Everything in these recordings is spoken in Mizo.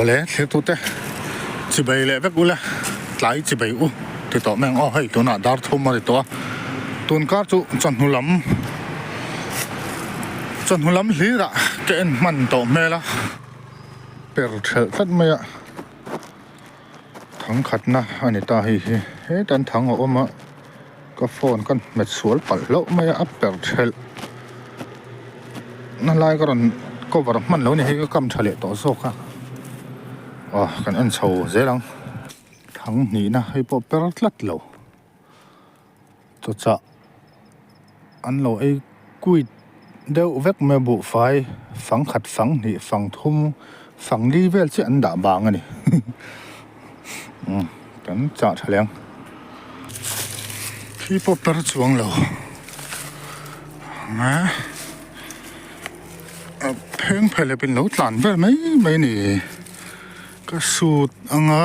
Awle thirtute chibei leh vek ula tlai chibei u ti tawh mai ang aw hei tunah dar thum a ri tawh a tun kar chu chawhnu lam chawhnu lam hlirah ka en hman tawh hmel a per thelh tlat mai a thang khatna a ni ta hei hi heta an thang a awm a ka phone ka hmet sual palh hlauh mai a a per thelh na lai ka rawn cover hman lo a ni hei ka kam tha leh tawh zawk a aw kan en chho zel ang thang hnihna hei pawh per tlat lo chawchah an lo ei kuit deuh vek mai a buhfai fang khat fang hnih fang thum fang li vel chiah an dah bang a ni kan chah tha leh ang khi pawh per chuang lo a pheng phelep in lo tlan vel mai mai a ni ka sut anga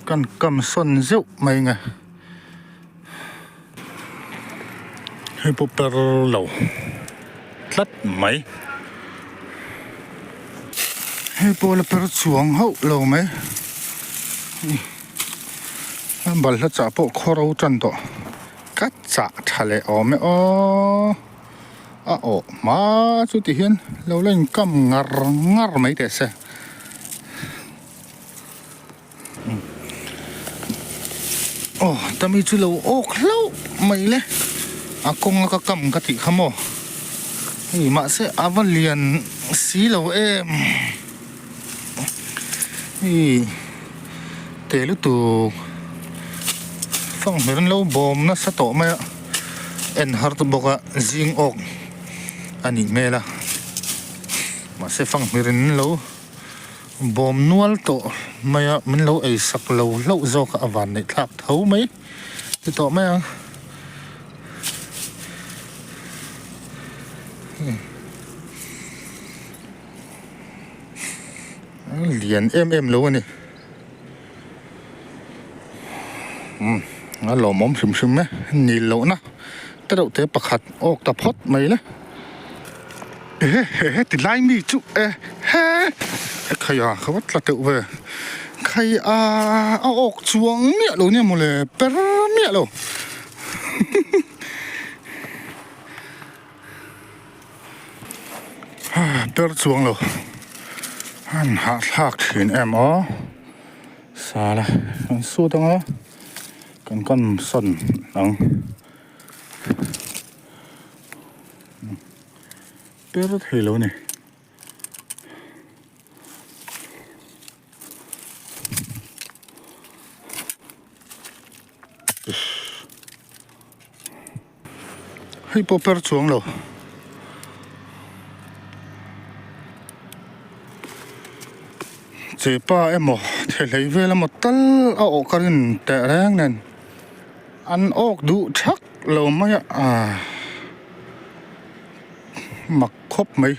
kan kam sawn zeuh mai nge. Hei pawh per lo tlat mai hei pawh la per chuang hauh lo mai a balhla chah pawh khaw ro tan tawh ka chah tha leh awm e aw a awh hma chu ti hian lo la inkam ngar ngar mai teh se. Aw tami chu lo awk hlauh mai le a kawnga ka kam ka tih kha maw hei mahse a va lian si lo em hei te lutuk fanghmir an lo bawm nasa tawh mai a en har ta bawk a zing awk a nih hmel a mahse fanghmir in lo. Bawm nual tawh mai a, min lo ei sak lo hlauh zawk a, a van neih thlak tho mai ti tawh mai ang. Lian em em lo a ni. Umm a lawmawm hrim hrim e, nil lohna te reuh te pakhat awk ta phawt mai le. Ehe ehe ti lai mi chu e he e khai a ka va tla teuh ve khai a a awk chuang miah lo nia mawle per miah lo per chuang lo an hahthlak thin em aw sala kan sut anga kan kan sawn ang. Per thei lo a ni. Hei pawh per chuang lo. Chepa emaw thehlei vel emaw tal a awh ka rin teh reng nen an awk duh thak lo mai a ah mak khawp mai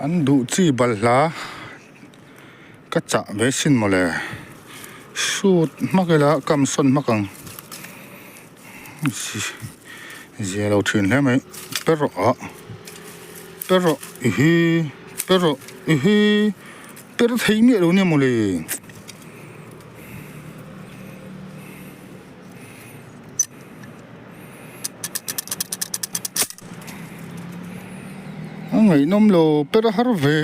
an duh chi balhla ka chah ve sin mawle shoot hmak ila kam sawn hmak ang zia lo thin hle mai per rawh ah per rawh i hi per rawh i hi per thei miah lo nia mawle. A ngaihnawm lo per a har ve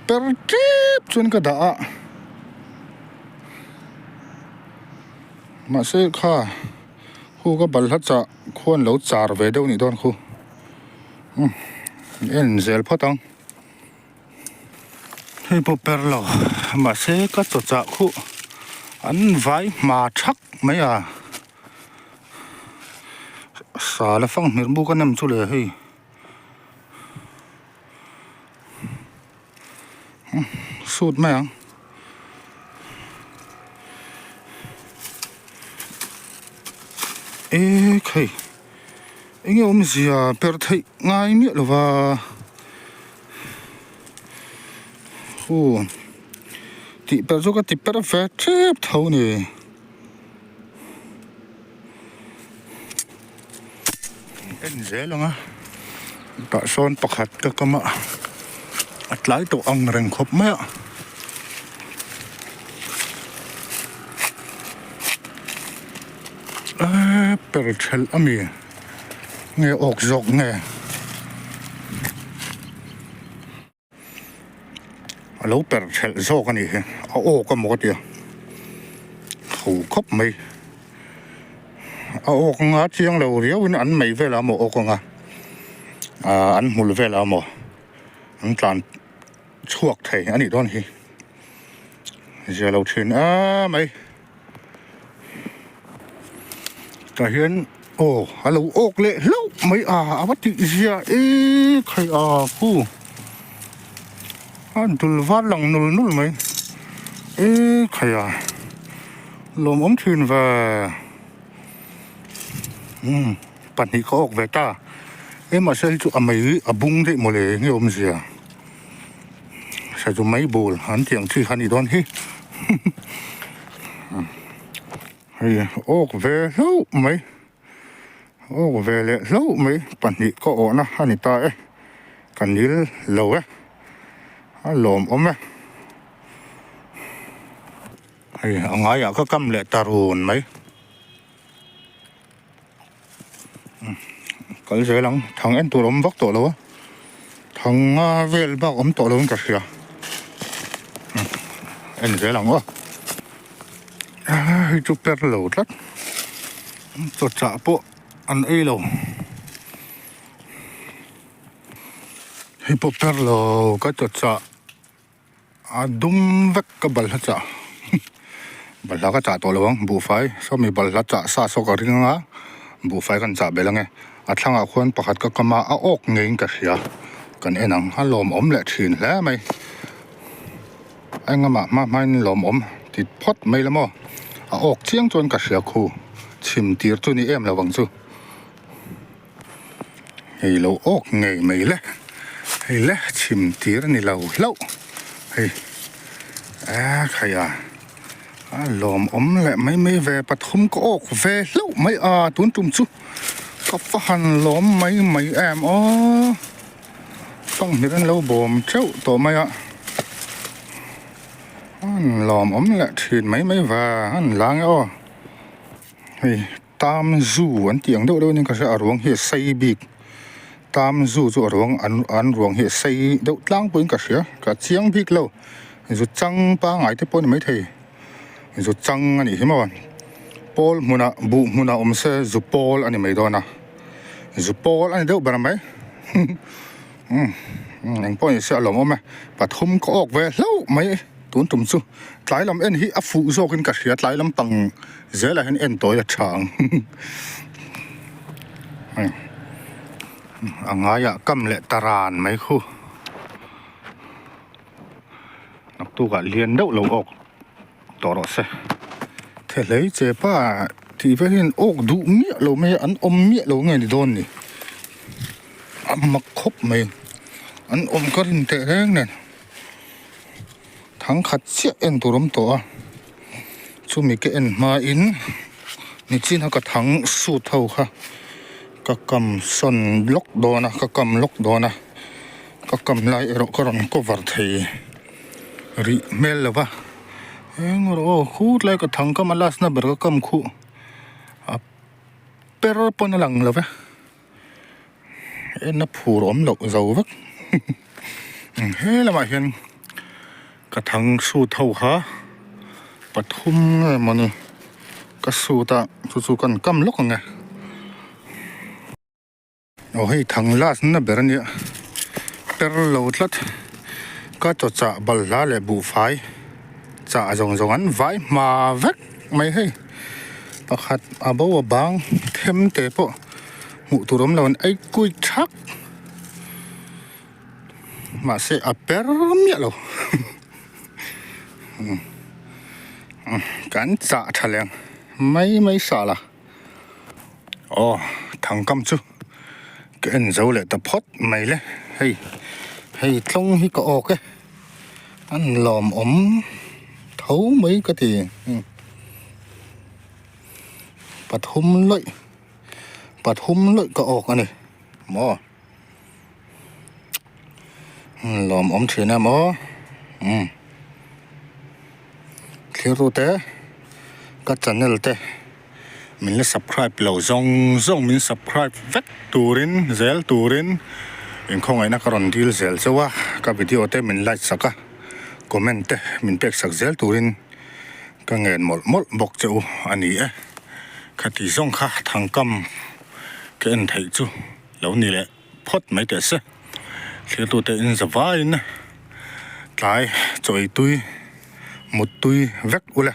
per tep chuan ka dah a mahse kha khu ka balhla chah khuan lo char ve deuh nih dawn khu en zel phawt ang. Hei pawh per lo mahse ka chaw chah khuh an vai hma thak mai a sal a fang hmel buk a nem chu le hei sut mai ang. Ekhei enge awmzia per theih ngai miah lova hu tih per chu ka ti per ve tep tho a ni. En zel ang a. Tah sawn pakhat ka kam a, a tlai tawh ang reng khawp mai a. Eee per thelh a mi nge awk zawk nge. A lo per thelh zawk a nih hi a awk a maw ka tia ho khawp mai a awk anga chiang lo riau in an mei velah maw awk anga ah an hmul velah maw an tlan chhuak thei a nih dawn hi zia lo thin a mai. Tah hian aw a lo awk leh hlauh mai a a va tih zia e khai a khu a dul var lang nul nul mai e khai a lawmawm thin ve umm pahnih ka awk ve ta e mahse hei chu a mei a bung daih mawle nge awmzia. Sazu mai bul an tih ang chi kha a nih dawn hi hei awk ve hlauh mai awk ve leh hlauh mai pahnih ka awhna a ni ta e ka nil lo e a lawmawm e hei a ngaiah ka kam leh ta run mai. Kal zel ang thang en tur awm vak tawh lo a thang nga vel bak awm tawh lo in ka hria en zel ang aw hei chu per lo tlat chaw chah pawh an ei lo hei pawh per lo ka chaw chah. A dum vek ka balhla chah balhla ka chah tawh lo ang buhfai sawmi balhla chah sa saw ka ring anga buhfai kan chah belh ange a thlangah khuan pakhat ka kam a a awk ngeiin ka hria kan en ang a lawmawm leh thin hle mai a engamah hma hmain lawmawm ti phawt mai la maw a awk chiang chuan ka hria khu chhim tir chu ni em lo ang chu. Hei lo awk ngei mai le hei le chhim tir a ni lo hlauh hei a khai a a lawmawm leh mai mai ve pathum ka awk ve hlauh mai a tun tum chu ka va han lawm mai mai em aw fanghmir an lo bawm teuh tawh mai a an lawmawm leh thin mai mai ve an lang e aw hei. Tam zu an tih ang deuh deuh aniang ka hria a ruang hi a sei bik tam zu chu a ruang an an ruang hi a sei deuh tlangpuiin ka hria ka chiang bik lo zu chang pangai te pawh a ni maithei zu chang a nih hi maw pawl hmunah buh hmunah awm se zu pawl a ni mai dawn a zu pawl a ni deuh ber mai umm engpawh ni se a lawmawm e pathum ka awk ve hlauh mai. Tun tum chu tlai lam en hi a fuh zawkin ka hria tlai lam pang zelah hian en tawi a tha ang a ngaiah kam leh ta ran mai khu naktukah lian deuh lo awk tawh rawh se thehlei che pa tih vel hian awk duh miah lo mai a an awm miah lo nge ni dawn ni a mak khawp mai an awm ka rin teh reng nen. Thang khat chiah en tur awm tawh a chumi ka en hmain nichin a ka thang suit ho kha ka kam sawn lawk dawn a ka kam lawk dawn a ka kam lai erawh ka rawn cover thei rih hmel lo va eng erawh aw khut lai ka thang kam a last na ber ka kam khuh a per pawn a lang lo ve. Enna phur awm loh zo vek he lamah hian ka thang sut ho kha pathum nge mawni ka sut a chu chu kan kam lawk ang e aw hei thang last na ber ania per lo tlat ka chaw chah balhla leh buhfai chah zawng zawng an vai hma vek mai hei pakhat a bo a bang them te pawh. Hmuh tur awm lo an ei kui thak mahse a per miah lo kan chah tha leng mai mai sah la aw thangkam chu ka en zo leh ta phawt mai le hei hei tlawng hi ka awk e an lawmawm tho mai ka ti pathum lawih. Pathum lawih ka awk a ni maw? Lawmawm thin em aw. Umm. Thirute ka channel te min la subscribe lo zawng zawng min subscribe vek turin zel turin inkhawngaihna ka rawn dil zel chauh a, ka video te min like sak a, comment te min pek sak zel turin ka ngen mawlh mawlh bawk che u a ni e. Khati zawng kha thangkam ka en theih chu lo ni leh. Phawt mai teh se. Thirtute in za vaiin tlai chawi tui mut tui vek ule.